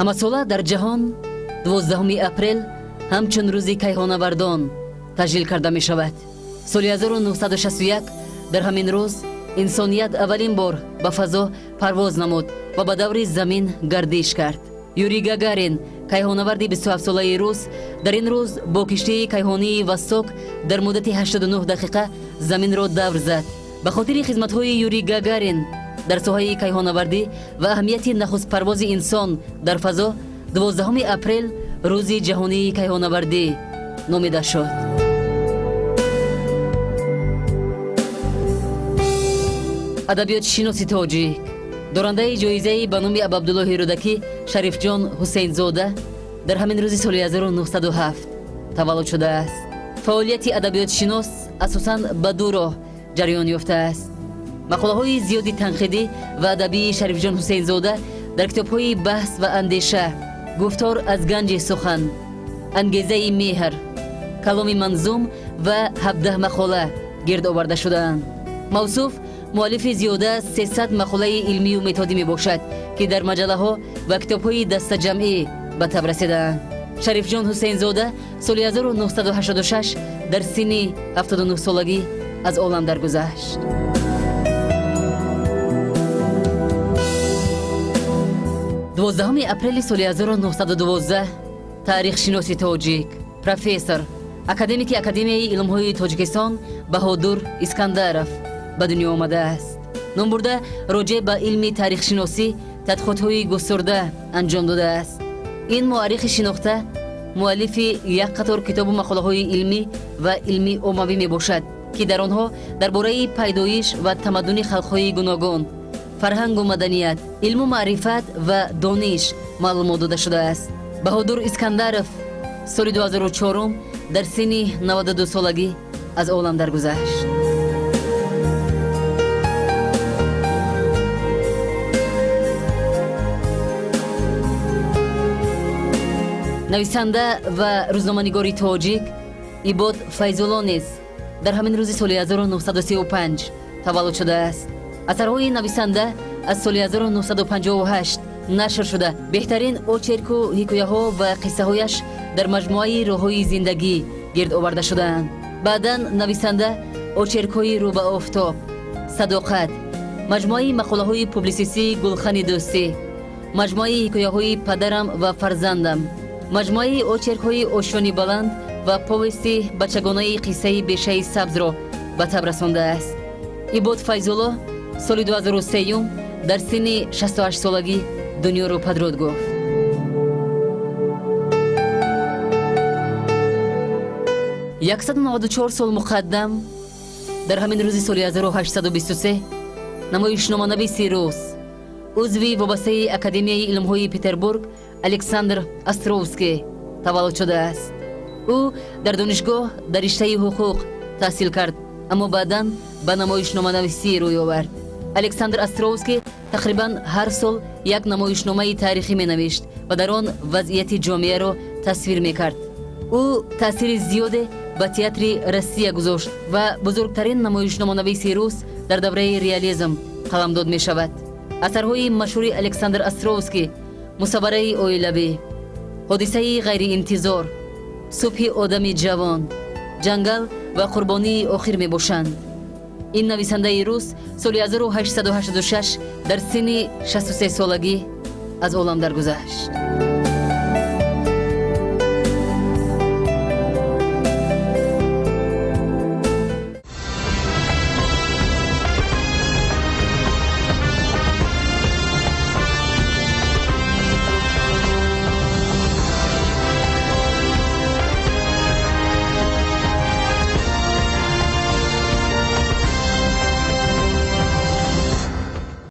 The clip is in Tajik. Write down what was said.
Ҳамасола дар ҷаҳон 12 апрел ҳамчун рӯзи кайҳонавардон таҷлил карда мешавад. Соли 1961 дар ҳамин рӯз инсоният аввалин бор ба фазо парвоз намуд ва ба даври замин гардиш кард. Юрий Гагарин, кайҳонаварди 27-солаи рус, дар ин рӯз бо киштии кайҳонии Восток дар муддати 89 дақиқа заминро давр зад. Ба хотири хизматҳои Юрий Гагарин дар соҳаи кайҳонавардӣ ва аҳамияти нахуст парвози инсон дар фазо 12 апрел рӯзи ҷаҳонии кайҳонавардӣ номида шуд. Адабиётшиноси тоҷик, дорандаи ҷоизаи ба номи Абуабдуллоҳи Рӯдакӣ Шарифҷон Ҳусейнзода дар ҳамин рӯзи соли 1907 таваллуд шудааст. Фаъолияти адабиётшинос асосан ба ду роҳ ҷараён ёфтааст. Мақолаҳои зиёди танқидӣ ва адабии Шарифҷон Ҳусейнзода дар китобҳои «Баҳс ва андеша», «Гуфтор аз ганҷи сухан», «Ангезаи меҳр», «Каломи манзум» ва 17 мақола гирд оварда шудаанд. Мавсуф муаллифи зиёда аз 300 мақолаи илмию методӣ мебошад, ки дар маҷаллаҳо ва китобҳои дастаҷамъӣ ба таб расидаанд. Шарифҷон Ҳусейнзода соли 1986 дар синни 79 солагӣ аз олам даргузашт. 12 апрели соли 1912 таърихшиноси тоҷик, профессор, академики Академияи илмҳои Тоҷикистон Баҳодур Искандаров ба дунё омадааст. Номбурда роҷеъ ба илми таърихшиносӣ тадқиқотҳои густурда анҷом додааст. Ин муаррихи шинохта муаллифи як қатор китобу мақолаҳои илмӣ ва илмии оммавӣ мебошад, ки дар онҳо дар бораи пайдоиш ва тамаддуни халқҳои гуногун, фарҳангу маданият, илму маърифат ва дониш маълумот дода шудааст. Баҳодур Искандаров соли 2004 дар синни 92 солагӣ аз олам даргузашт. Нависанда ва рӯзноманигори тоҷик Ибод Файзулло низ дар ҳамин рӯзи соли 1935 таваллуд шудааст. Асарҳои нависанда аз соли 1958 нашр шуда, беҳтарин очерку, ҳикояҳо ва қиссаҳояш дар маҷмӯаи «Роҳҳои зиндагӣ» гирд оварда шудаанд. Баъдан нависанда очеркҳои «Рӯ ба офтоб», «Садоқат», маҷмӯаи мақолаҳои публисистии «Гулхани дӯстӣ», маҷмӯаи ҳикояҳои «Падарам ва фарзандам», маҷмӯаи очеркҳои «Ошёни баланд» ва повести бачагонаи «Қиссаи бешаи сабзро» ба таб расондааст. Ибод Файзулло соли 2003 дар синни 68 солагӣ дунёро падруд гуфт. 194 сол муқаддам дар ҳамин рӯзи соли 1823 намоишноманависи рус, узви вобастаи Академияи илмҳои Петербург Александр Островский таваллуд шудааст. Ӯ дар донишгоҳ дар риштаи ҳуқуқ таҳсил кард, аммо баъдан ба намоишноманависӣ рӯй овард. Александр Островский тақрибан ҳар сол як намоишномаи таърихӣ менавишт ва дар он вазъияти ҷомеаро тасвир мекард. Ӯ таъсири зиёде ба театри Россия гузошт ва бузургтарин намоишноманависи рус дар давраи реализм қаламдод мешавад. Асарҳои машҳури Александр Островский «Мусаввараи оилавӣ», «Ҳодисаи ғайриинтизор», «Субҳи одами ҷавон», «Ҷангал» ва «Қурбонии охир» мебошанд. Ин нависандаи рус соли 1886 дар синни 63 солагӣ аз олам даргузашт.